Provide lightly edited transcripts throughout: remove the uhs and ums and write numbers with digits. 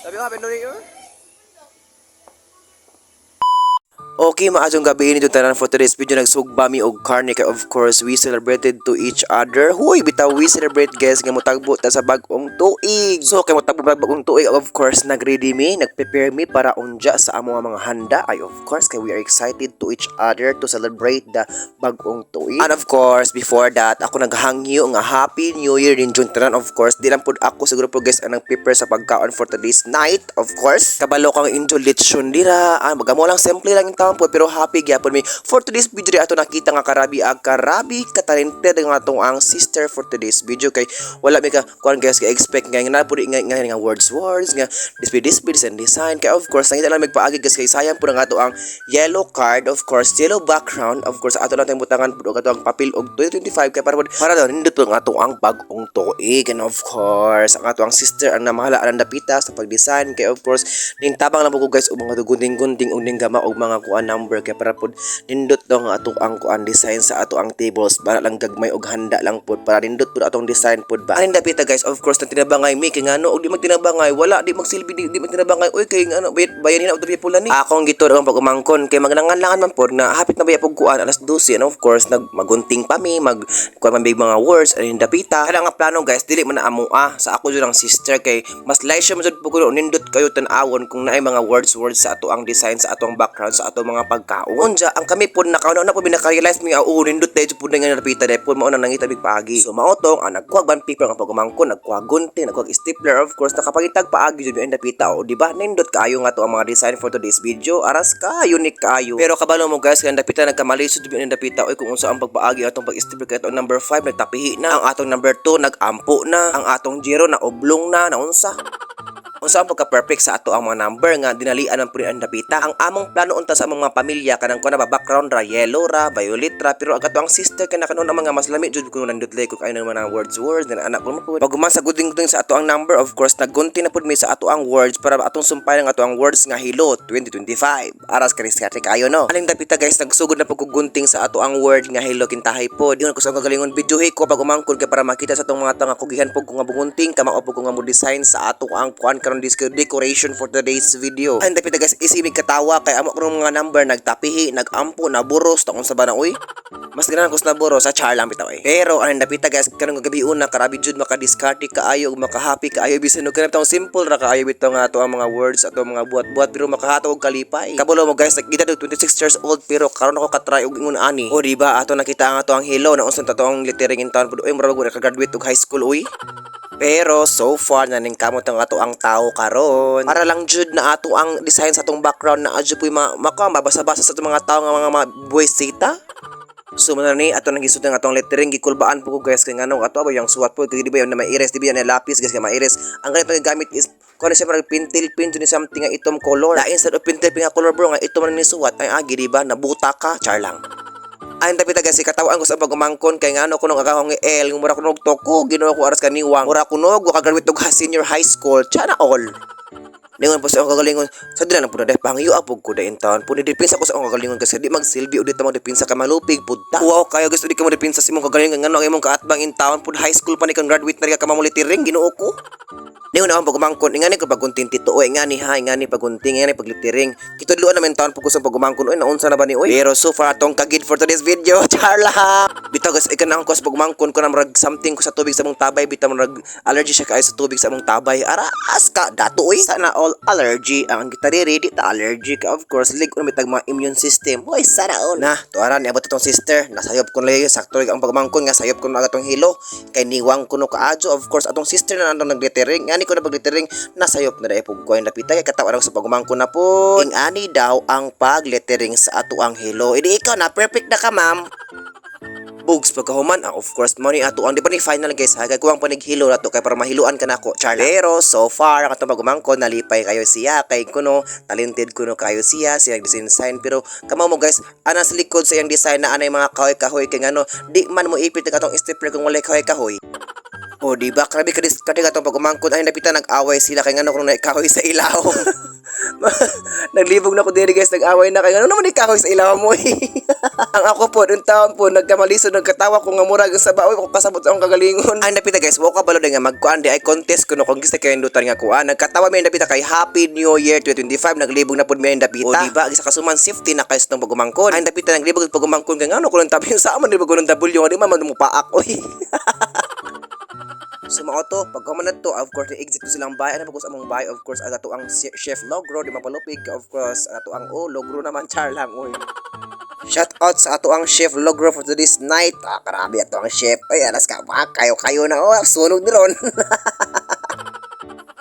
Sabi ko, Happy New Year. Okay, maayong gabii ninyo tanan. For today's video, nagsugba mi og karne kay of course we celebrated to each other. Huy, bitaw we celebrate, guys, nga motagbo ta sa bag-ong tuig. So kay motagbo ta bag-ong tuig, of course nagready mi, nagprepare mi para unja sa among mga handa. Ay, of course kay we are excited to each other to celebrate the bag-ong tuig. And of course, before that, ako naghangyo nga Happy New Year ninyong tanan. Of course, di lang pud ako siguro po, guys, ang nag-prepare sa pagkaon for today's night. Of course, kabalo kang enjoy lechon dira. Ah, magamo lang, simple lang yung taon po, pero happy gyapon mi. For today's video ri ato nakita nga karabi ag karabi katalented nga atong ang sister for today's video kay wala mi ka kuan, guys, ka expect nga nga pud nga words words nga display display design design kay of course nangita lang magpaagi, guys, kay sayang pud ang ato ang yellow card, of course yellow background. Of course, ato lang tayong butangan pud og ato ang papel og 2025 kay para daw nindot pud ang ato ang bag-ong tuig. And of course, ang ato ang sister ang namahala ang dapita sa pag-design kay of course ning tabang lang po ko, guys, og mga gunting-gunting og ning gama og mga kuan number kay para pud nindot daw nga ato ang kuan design sa ato ang tables para lang gagmay og handa lang pud para nindot pud atong design pud ba. Aning dapita, guys, of course na tinabangay mi kay ngano og di magtinabangay, wala di magsilbi di magtinabangay, oy, kay ngano bayan ni na people ni akong gitur ang pag-umangkon kay magnanganlangan man pod na hapit na baya pug kuan alas 12. And of course nag magunting pa mi, mag kuan man big mga words aning dapita. Kaya nga plano, guys, dili man na amo ah, sa ako jud ang sister kay mas light siya man jud pud kuno nindot kayo tan-awon kung naay mga words words sa ato ang design, sa ato ang background, sa ato mga pagkaon. Unja ang kami pod nakauna na po binaka-realize mi nga oo, nindot dahil pud nga dapita dahil pud mao na nangita big paagi. So mao tong ang nagkuha bond paper ang pag-umangkon, nagkuha gunting, nagkuha stapler, of course nakapangitag paagi jud ang dapita. O di ba nindot kaayo nga to ang mga design for today's video? Aras ka unique kaayo. Pero kabalo mo, guys, kay ang dapita nagkamalisod jud ang dapita oy kung unsa ang pagpaagi atong pag-stapler kay atong number 5 nagtapihi na, ang atong number 2 nagampo na, ang atong 0 na oblong na, naunsa unsa ang pagka-perfect sa ato ang mga number nga dinalian ang puri ang dapita. Ang among plano unta sa among mga pamilya kanang kuan na ba background ra, yellow ra, violet ra, pero ang ato ang sister kay nakanon ang mga mas lami jud kuno nandot lay kung ayo mga words words na anak ko pud. Pag sa guding sa ato ang number, of course naggunti na pud mi sa ato ang words para atong sumpay ang ato ang words nga "Hello 2025". Aras ka diskarte kayo, no? Aning dapita, guys, nagsugod na pagkugunting sa ato ang word nga "Hello", kintahay pod. Ingon ko sa akong kagalingon, videohi ko pag umangkon kay para makita sa atong mga tanga kugihan pug ko nga bugunting kamao pug ko nga mo design sa ato ang kuan karon decoration for today's video. Ang dapita, guys, isimig katawa kay amo karon mga number nagtapihi, nagampo, naburos taon sa bana, uy. Mas ganahan ko sa naburo sa char lang bitaw eh. Pero ang dapita, guys, karong gabi una karabi jud makadiskarte kaayo ug makahappy kaayo bisan og kanang simple ra kaayo bitaw nga ato ang mga words, ato ang mga buhat-buhat, pero makahatag og kalipay. Kabalo mo, guys, nagkita 26 years old pero karon ako katry og ingon ani. O di ba ato nakita ang ato ang "Hello" na unsa to ang lettering in town pud, uy, murag wala ka-graduate og high school, uy. Pero so far naning kamot ang ato ang tao karon. Para lang jud na ato ang design sa atong background na adyo puy ma maka mabasa-basa sa atong mga tao nga mga buwesita. So man ni ato nang gisud ang atong lettering, gikulbaan po ko, guys, kay nganong ato ba yung suwat po kay di ba yung na maires, di ba yung na lapis, guys, kay maires. Ang ganito gamit is kung ano siya, parang pentel pen ni something nga itom color. Na instead of pentel pen nga color, bro, nga itom man ni suwat ay agi, di ba nabuta ka, char lang. Ay, tapita, guys, katawaan ko sa pag-umangkon kay ngano kuno ang akong L mura kuno og toko, Ginoo ko, aras kaniwang. Mura kuno og ka-graduate og senior high school, chana all. Ningon po sa akong kagalingon, sa dila na po na dahil pangyo apog ko dahin taon. Po ni depensa ko sa akong kagalingon kasi di magsilbi o di ta magdepensa ka malupig pud ta. Wow, kayo gusto di ka mo depensa sa imong kagalingon ngano ang imong kaatbang in town pud high school pa ni kang graduate na rin ka mamulitiring, Ginoo ko. Ningon ako pag-umangkon, ingani ko paggunting tito, oy, ingani ha, ingani pagunting, ingani paglitiring. Kitudloan naman taon po ko sa pag-umangkon, oy, naunsa na ba ni, oy? Pero so far, atong kagid for today's video, charla! Bitaw, guys, ikan ko sa pag-umangkon ko na murag something ko sa tubig sa mong tabay, bitaw murag allergy siya kaayo sa tubig sa mong tabay. Aras ka, dato, oy. Sana all allergy, ang kita diri, di ta allergy ka, of course, lig ko na mitag mga immune system. Hoy, sana all. Na, tuaran, niabot atong sister, nasayop ko na sakto ang pag-umangkon nga sayop ko na atong "Hello", kay niwang kuno kaadyo, of course, atong sister na nandong naglettering, ngani ko na paglettering, nasayop na dahil pug ko yung napita, kay katawan ako sa pagumangkon na po. Ing ani daw ang paglettering sa ato ang "Hello". Idi ikaw na, perfect na ka, ma'am. Bugs pagkahuman, ah, of course mo ni ato ang di pa ni final, guys, ha, kay kuwang panig "Hello" na to kay para mahiluan ka nako, char. Pero so far ang atong pagumangkon nalipay kayo siya kay kuno talented kuno kayo siya siya design sign. Pero kamo mo, guys, ana sa likod sa iyang design na anay mga kahoy-kahoy kay ngano di man mo ipit ang atong stapler kung walay kahoy-kahoy. O, di ba? Grabe ka diskarte atong pagumangkon. Ay, napita nag-away sila kay ngano kung kahoy sa ilawom. Naglibog na ko diri, guys, nag-away na kayo. Ano naman ikaw sa ilaw mo eh. Ang ako po, yung taon po, nagkamalisod, nagkatawa ko nga murag sa baoy ko kasabot sa akong kagalingon. Ang napita, guys, wa ka balo nga magkuan di ay contest kuno kung gusto kayo indutan nga kuan. Nagkatawa mi ang dapita kay Happy New Year 2025, naglibog na pud mi ang dapita. O di ba, sa kasuman safety na kayo sa itong pagumangkon. Ang dapita naglibog pagumangkon kay ngano kuno tabi sa amon di ba kuno W di man mo paak oy. So mao to, pag human na to, of course, exit ko silang bahay. Ano pa ko sa among bahay? Of course, ang ato ang Chef Logro, di mapalupig. Of course, ang ato ang, oh, Logro naman, char lang, oy. Shout out sa ato ang Chef Logro for today's night. Ah, grabe ato ang chef. Ay, alas ka ba? Kayo kayo na. Oh, sunog ni ron.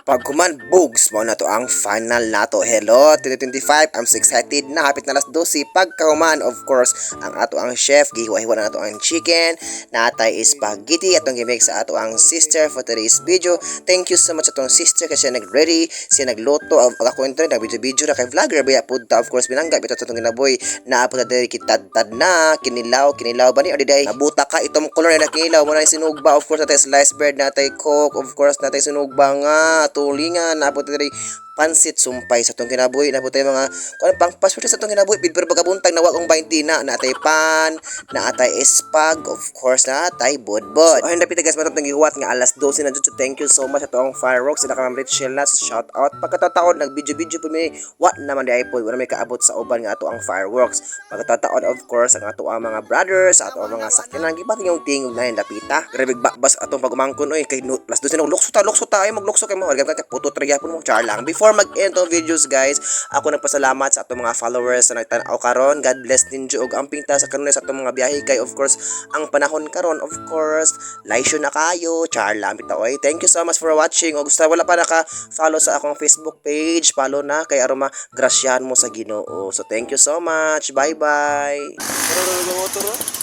Pagkuman bugs mo na to ang final nato. Hello, 2025. I'm so excited na hapit na alas 12. Pagkahuman, of course, ang ato ang chef gihiwa-hiwa na nato ang chicken, natay spaghetti atong gimake sa ato ang sister for today's video. Thank you so much atong sister kasi siya nag-ready, siya nagluto. Ang ako internet nag-video-video na kay vlogger baya pud ta, of course, binangga bitaw atong ginaboy. Naa pud ta diri kitadtad na kinilaw, kinilaw ba ni or diday nabuta ka itong color na kinilaw mo na sinugba. Of course, natay sliced bread, natay Coke, of course, natay sinugba nga tulingan, naa pud diri pansit sumpay sa atong kinabuhi, naa pud tay mga kuan pang passport sa atong kinabuhi pero pagkabuntag na akong 20 na natay pan, naatay espag, of course, natay budbud. So ayun dapit, guys, matong gihuwat nga alas 12 na jud. So thank you so much ato ang fireworks sila ka Ma'am Rachel na. So shout out. Pagkatataon nag video video po mi, wa naman di ay pod wala may kaabot sa uban nga ato ang fireworks. Pagkatataon, of course, ang ato ang mga brothers, ato ang mga sakyanan gibating yung tingog na yung dapita. Grabe bakbas atong pagumangkon oy kay no, alas 12 na, lukso ta, lukso ta ay maglukso kay mo ka puto tra gyapon mo, char lang. Before mag-end tong videos, guys, ako nagpasalamat sa atong mga followers na nagtan-aw karon. God bless ninyo ug amping ta sa kanunay sa atong mga biyahe kay of course ang panahon karon, of course, laisyo na kayo, char lang bitaw oy. Thank you so much for watching. Ug gusto wala pa naka-follow sa akong Facebook page, follow na kay aron magrasyahan mo sa Ginoo. So thank you so much. Bye bye. Pero motor oh.